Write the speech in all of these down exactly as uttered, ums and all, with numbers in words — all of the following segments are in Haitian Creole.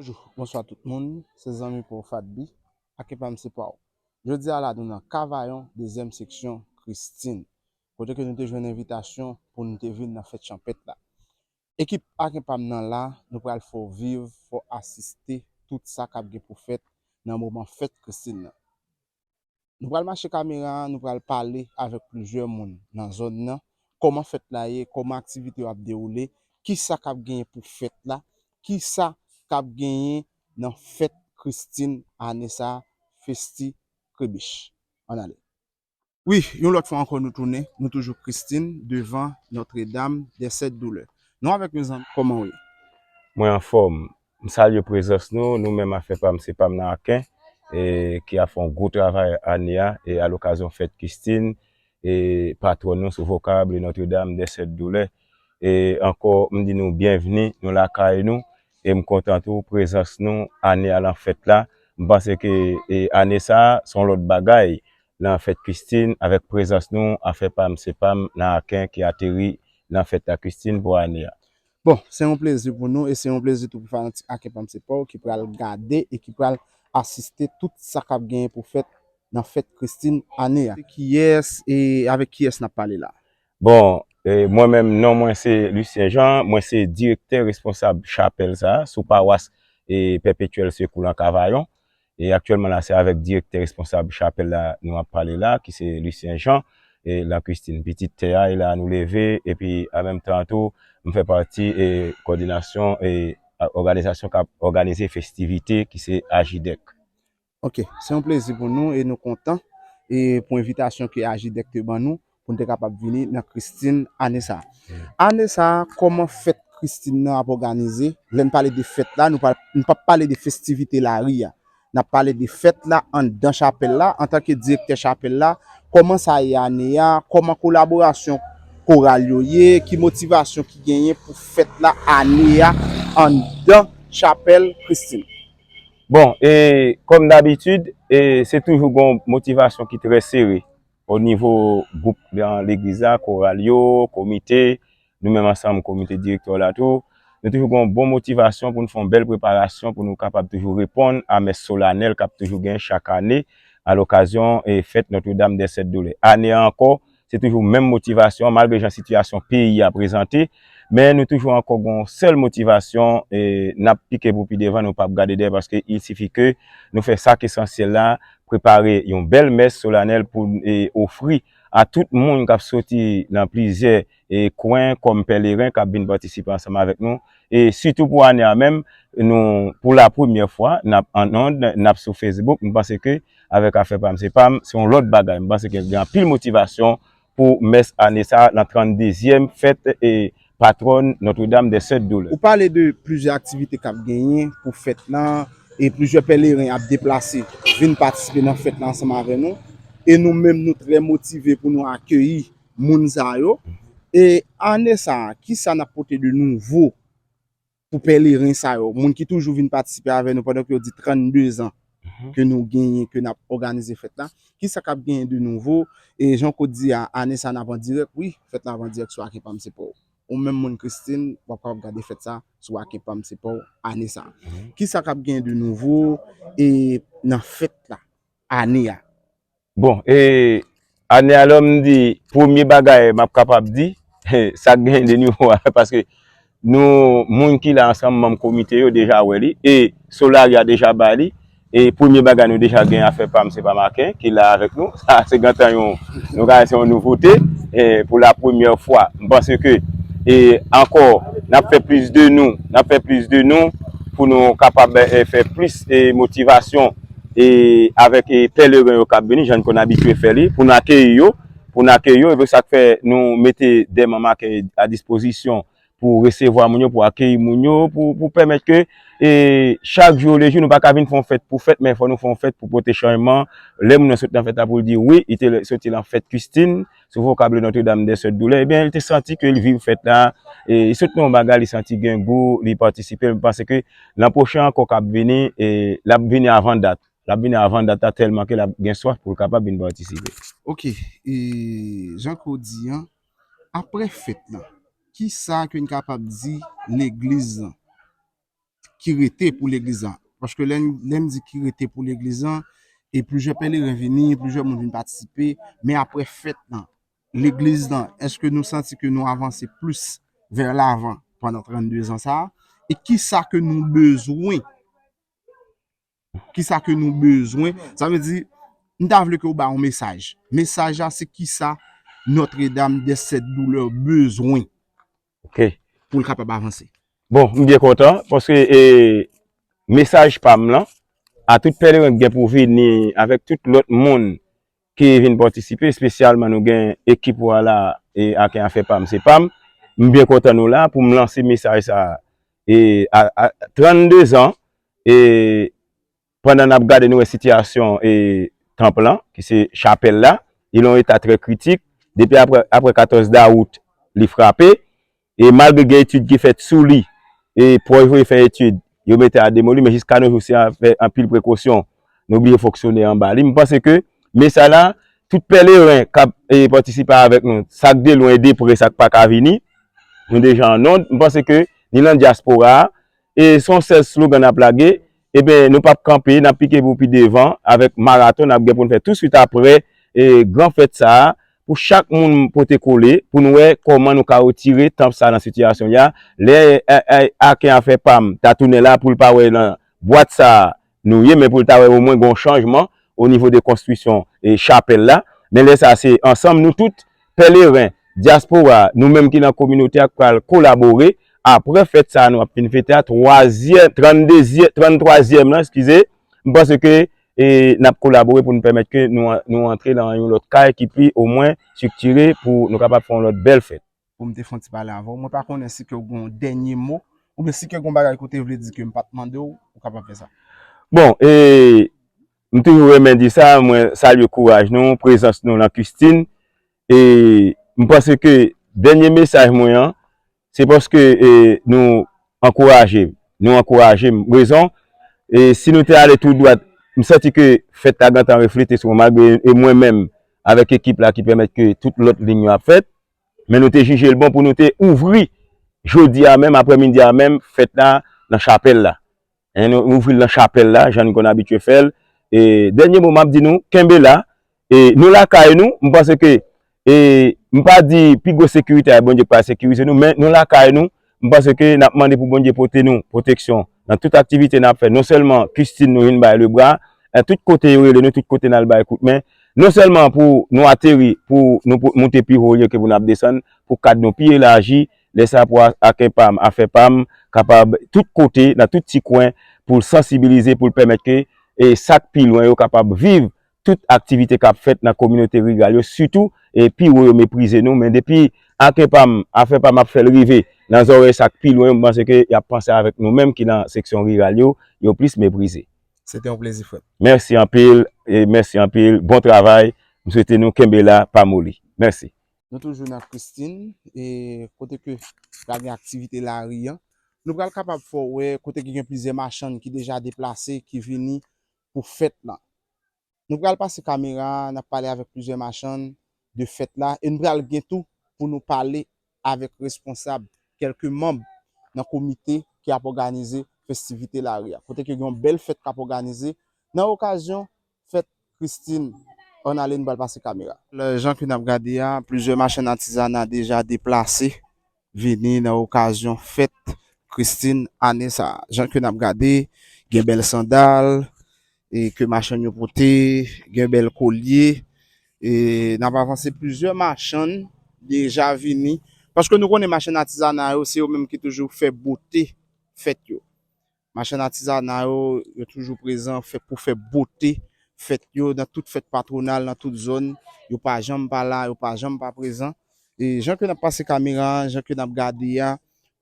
Bonjou, bonswa tout moun, se zanmi pa w Fatbi, Aken pa m se pa w. Jodi a la nou nan Kavayon, dezyèm seksyon Christine, kote ke nou te jwenn envitasyon pou nou te vin nan fèt chanpèt la. Ekip Aken pa m nan la, nou pral fè w viv, fè w asiste tout sa k ap gen pou fèt nan moman fèt Christine nan. Nou pral mache kamera an, nou pral pale avèk plizyè moun nan zòn nan, kòman fèt la ye, kòman aktivite yo ap dewoule, kisa k ap genyen pou fèt la, kisa k ap genyen nan fèt Christine ane sa a, Festi Kribich. Ann ale. Wi, yon lòt fwa ankò nou tounen, nou toujou Christine, devan Notre Dame des Sept Douleurs. Nou avèk mezanmi, kòman w ye? Mwen anfòm. M salye prezans nou, nou menm Afè pa m se pa m nan Aken, e, ki ap fè yon gwo travay ane a, e, alokazyon fèt Christine, e, patwòn nou sou vokab, Notre Dame des Sept Douleurs. E ankò, m di nou byenvni, nou lakay nou, e m kontan tou prezans nou ane a lan fèt la. M panse ke, e, ane sa a, se yon lòt bagay lan fèt Christine, avèk prezans nou, Afè pa m se pa m nan Aken ki ateri lan fèt la Christine pou ane a. Bon, se yon plezi pou nou e se yon plezi tou pou fanatik Aken pa m se pa w ki pral gade e ki pral asiste tout sa k ap genyen pou fèt nan fèt Christine ane a. Kiyès e avèk kiyès n ap pale la? Bon, e, mwen menm, non mwen se Lucien Jean, mwen se direktè responsab chapèl sa a sou pawas, e, Pèpetyèl Sekou lan Kavayon. E aktyèlman la, se avèk direktè responsab chapèl la nou ap pale la, ki se Lucien Jean, e, lan Christine, pitit tè a, e la nou leve, epi an menm tan tou, m fè pati, e, kòdinasyon, e, òganizasyon k ap òganize festivite, ki se Ajidèk. Ok, se yon plezi pou nou e nou kontan e pou envitasyon ke Ajidèk te ban nou pou n te kapab vini nan Christine ane sa a. Ane sa a, kòman fèt Christine nan ap òganize? Lè n pale de fèt la, nou pa, n p ap pale de festivite lari a. N ap pale de fèt la anndan chapèl la. Antanke direktè chapèl la, kòman sa ye ane a? Kòman kolaborasyon koral yo ye? Ki motivasyon ki genyen pou fèt la ane a anndan chapèl Christine? Bon, e kòm dabitid, e se toujou gon motivasyon ki trè sere o nivo gwoup nan legliz la, koral yo, komite, nou menm ansanm komite direktè la tou. Nou toujou gon bon motivasyon pou n fè yon bèl preparasyon pou nou kapab toujou reponn a mès solanèl k ap toujou genyen chak ane a lokazyon, e, fèt Notre Dame des Sept Douleurs. Ane a ankò, se toujou menm motivasyon an, malgre jan sitiyasyon peyi a prezante, men nou toujou ankò gon sèl motivasyon, e, n ap pike pou pi devan, nou p ap gade dèyè, paske il sifi ke nou fè sa k esansyèl la, prepare yon bèl mès solanèl pou, e, ofri a tout moun k ap soti nan plizyè, e, kwen kòm pèleren k ap vin patisipe ansanm avèk nou. E sitou pou ane a menm, nou, pou la premyè fwa, n ap an ond, n ap sou Facebook. M panse ke avèk Afè pa m se pa m, se yon lòt bagay. M panse ke gen anpil motivasyon pou mès ane sa a, lan tranndezyèm fèt, e, patwòn Notre Dame des Sept Douleurs. Ou pale de plizyè aktivite k ap genyen pou fèt lan, e plizyè pèleren ap deplase vin patisipe nan fèt la ansanm avè nou. E nou menm, nou trè motive pou nou akeyi moun sa yo. E ane sa a, kisa n ap pote de nouvo pou pèleren sa yo, moun ki toujou vin patisipe avè nou pandan ke yo di trannde zan ke nou genyen, ke n ap òganize fèt la? Kisa k ap genyen de nouvo? E jan w di a, ane sa a n ap an dirèk, wi, fèt la ap an dirèk sou Aken pa m se pa w. Ou menm moun Christine, w ap kapab gade fèt sa sou Aken pa m se pa w ane sa a. Kisa k ap genyen de nouvo, e, nan fèt la ane a? Bon, e ane a, lè m di premye bagay m ap kapab di, sa k genyen de nouvo a, paske nou, moun ki la ansanm, manm komite yo deja wè li, e Solari a deja bay li, e premye bagay nou deja gen Afè pa m se pa m Aken ki la avèk nou. Sa se gentan yon, nou ka di se yon nouvote, e pou la premyè fwa. M panse ke, e ankò, n ap fè plis de nou, n ap fè plis de nou pou nou kapab, e, fè plis, e, motivasyon, e avèk, e, pèleren yo k ap vini, jan n konn abitye fè li, pou n akeyi yo, pou n akeyi yo, e se sa k fè nou mete de manm akèy a dispozisyon pou resevwa moun yo, pou akeyi moun yo, pou, pou pèmèt ke, e, chak jou lejou nou pa ka vin fè yon fèt pou fèt, men fò nou fè yon fèt pou pote chanjman. Lè moun nan sot nan fèt la pou l di wi, li te soti nan fèt Christine, sou vokab Notre Dame des Sept Douleurs, ebyen, li te santi ke li viv fèt la, e li sot nan yon bagay, li santi gen gou, li patisipe. M panse ke lan pwochen ankò k ap vini, e l ap vini avan dat. L ap vini avan dat la tèlman ke l ap gen swaf pou l kapab vin patisipe. Ok, e jan ke w di an, apre fèt lan, kisa ke n kapab di legliz lan? ki rete pou legliz lan? Paske lè, lè m di ki rete pou legliz lan, e plizyè pèleren vini, plizyè moun vin patisipe, men apre fèt lan, legliz lan, èske nou santi ke nou avanse plis vè lavan pandan trannde zan sa a? E kisa ke nou bezwen? Kisa ke nou bezwen? Sa vle di, m ta vle ke w ba yon mesaj. Mesaj la, se kisa Notre Dame des Sept Douleurs bezwen Ok. Pou l kapab avanse? Bon, m byen kontan paske e, mesaj pa m lan, a tout pèleren ki gen pou vini, avèk tout lòt moun ki vin patisipe, espesyalman nou gen ekip ou a la e Aken Afè Pa M, se pa m. M byen kontan nou la pou m lanse mesaj sa a. E, a, a trannde zan, e, pandan n ap gade, nou wè sitiyasyon e, tanp lan, ki se chapèl la, li nan yon eta trè kritik. Depi apre, apre katòz dawout, li frape. E malgre gen etid ki fèt sou li, e pwòch voye fè etid, yo mete a demoli, men jiska nou jou, si an fè anpil prekosyon, nou oblije fonksyone anba li. M panse ke mesaj la, tout pèleren k ap e, patisipe avèk nou, sa k de lwen e de pre, sa k pa ka vini, nou deja an nòd. M panse ke ni nan dyaspora a, e se yon sèl slogan n ap lage, ebyen, nou p ap kanpe, n ap pike pou pi devan avèk maraton n ap gen pou n fè touswit apre e, gran fèt sa a, pou chak moun pote kole, pou nou wè kòman nou ka retire tanp sa a nan sitiyasyon li a. Lè e, e, Aken Afè Pa M ta tounen la pou l pa wè nan bwat sa a nou ye, men pou l ta wè omwen gen yon chanjman o nivo de konstriksyon e, chapèl la. Men lè sa a, se ansanm nou tout, pèleren, dyaspora, nou menm ki nan kominote a, k pral kolabore. Apre fèt sa a nou ap fin fete a, twazyèm, tranndezyèm, tranntwazyèm lan, eskize, m panse ke e, n ap kolabore pou n pèmèt ke nou, nou antre nan yon lòt kay ki pi omwen estriktire pou nou kapab fè yon lòt bèl fèt. Pou m te fè yon ti pale avè w, mwen pa konnen si ke w gen yon dènye mo, oubyen si ke w gen yon bagay ke w te vle di ke m pa t mande w, ou kapab fè sa. Bon, e, m toujou renmen di sa, mwen salye kouraj nou, prezans nou nan Christine, e m panse ke dènye mesaj mwen an, se paske e, nou ankouraje m. Nou ankouraje m. Rezon, e, si nou te ale tou dwat, m santi ke fèt la gentan reflete sou mwen, malgre e mwen menm, avèk ekip la ki pèmèt ke tout lòt liy yo ap fèt, men nou te jije l bon pou nou te ouvri jodi a menm, aprèmidi a menm, fèt la nan chapèl la. En, nou ouvri l nan chapèl la, jan n konn abitye fè l. E dènye mo m ap di nou, kenbe la. E nou lakay nou, m panse ke, e m pa di pi gwo sekirite a, Bondye k pral sekirize nou, men nou lakay nou, m panse ke n ap mande pou Bondye pote nou pwoteksyon nan tout aktivite n ap fè. Non sèlman Christine nou vin bay lebra, e tout kote yo rele nou, tout kote n al bay kout men. Non sèlman pou nou ateri, pou nou pou- moute pi wo olye ke pou n ap desann, pou kad nou pi elaji, lè sa pou a- Aken Pa M, Afè Pa M, kapab tout kote, nan tout ti kwen, pou l sansibilize, pou l pèmèt ke e sa k pi lwen yo kapab viv tout aktivite k ap fèt nan kominote riral yo, sitou e pi wo yo meprize nou, men depi Aken Pa M, Afè Pa M ap fè l rive nan zòrèy sa k pi lwen yo, m panse ke y ap panse avèk nou menm ki nan seksyon riral yo, yo plis meprize. Se te yon plezi, frè m. Mèsi anpil, e mèsi anpil. Bon travay. M swete nou kenbe la, pa moli. Mèsi. Nou toujou nan Christine, e kote ke pral gen aktivite lari an. Nou pral kapab fè w wè kote ki gen plizyè machann ki deja deplase, ki vini pou fèt lan. Nou pral pase kamera a, n ap pale avèk plizyè machann de fèt la, e n pral gen tou pou nou pale avèk responsab, kèlke manm nan komite ki ap òganize festivite lari a. Kote ke gen yon bèl fèt k ap òganize nan okazyon fèt Christine. Ann ale, n pral pase kamera. Jan ke n ap gade a, plizyè machann atizana deja deplase vini nan okazyon fèt Christine ane sa a. Jan ke n ap gade, gen bèl sandal e ke machann yo pote, gen bèl kolye. E n ap avanse, plizyè machann deja vini. Paske nou konnen machann atizana yo, se yo menm ki toujou fè bote fèt yo. Machann atizana yo, yo toujou prezan fè, pou fè bote fèt yo nan tout fèt patwonal, nan tout zòn. Yo pa janm pa la, yo pa janm pa prezan. E jan ke n ap pase kamera a, jan ke n ap gade a,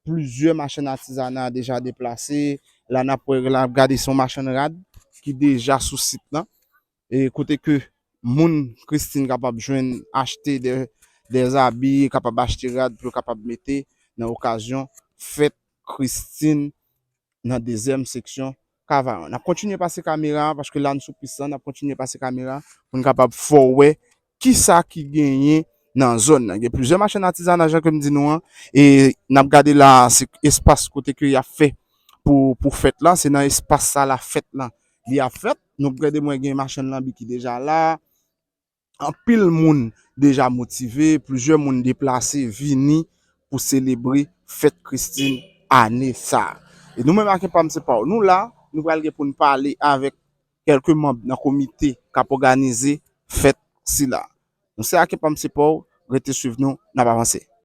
plizyè machann atizana deja deplase. La n ap wè, la n ap gade se yon machann rad ki deja sou sit lan. E kote ke moun Christine kapab jwenn achte de, de zabi, kapab achte rad pou yo kapab mete nan okazyon fèt Christine nan dezyèm seksyon Kavayon. N ap kontinye pase kamera a, paske la n sou pis lan, n ap kontinye pase kamera pou n kapab fè w wè kisa ki genyen nan zòn nan. Gen plizyè machann atizana, jan ke m di nou an, e n ap gade la, se espas kote ke y ap fè pou, pou fèt la, se nan espas sa la fèt lan li ap fèt. Nou gade mwen gen machann lanbi ki deja la. Anpil moun deja motive, plizyè moun deplase vini pou selebre fèt Christine ane sa. E nou menm ak Enpam Se Pa W, nou la, nou pral gen pou n pale avèk kèlke manm nan komite k ap òganize fèt sila. Nou se ak Enpam Se Pa W, rete swiv nou, n ap avanse.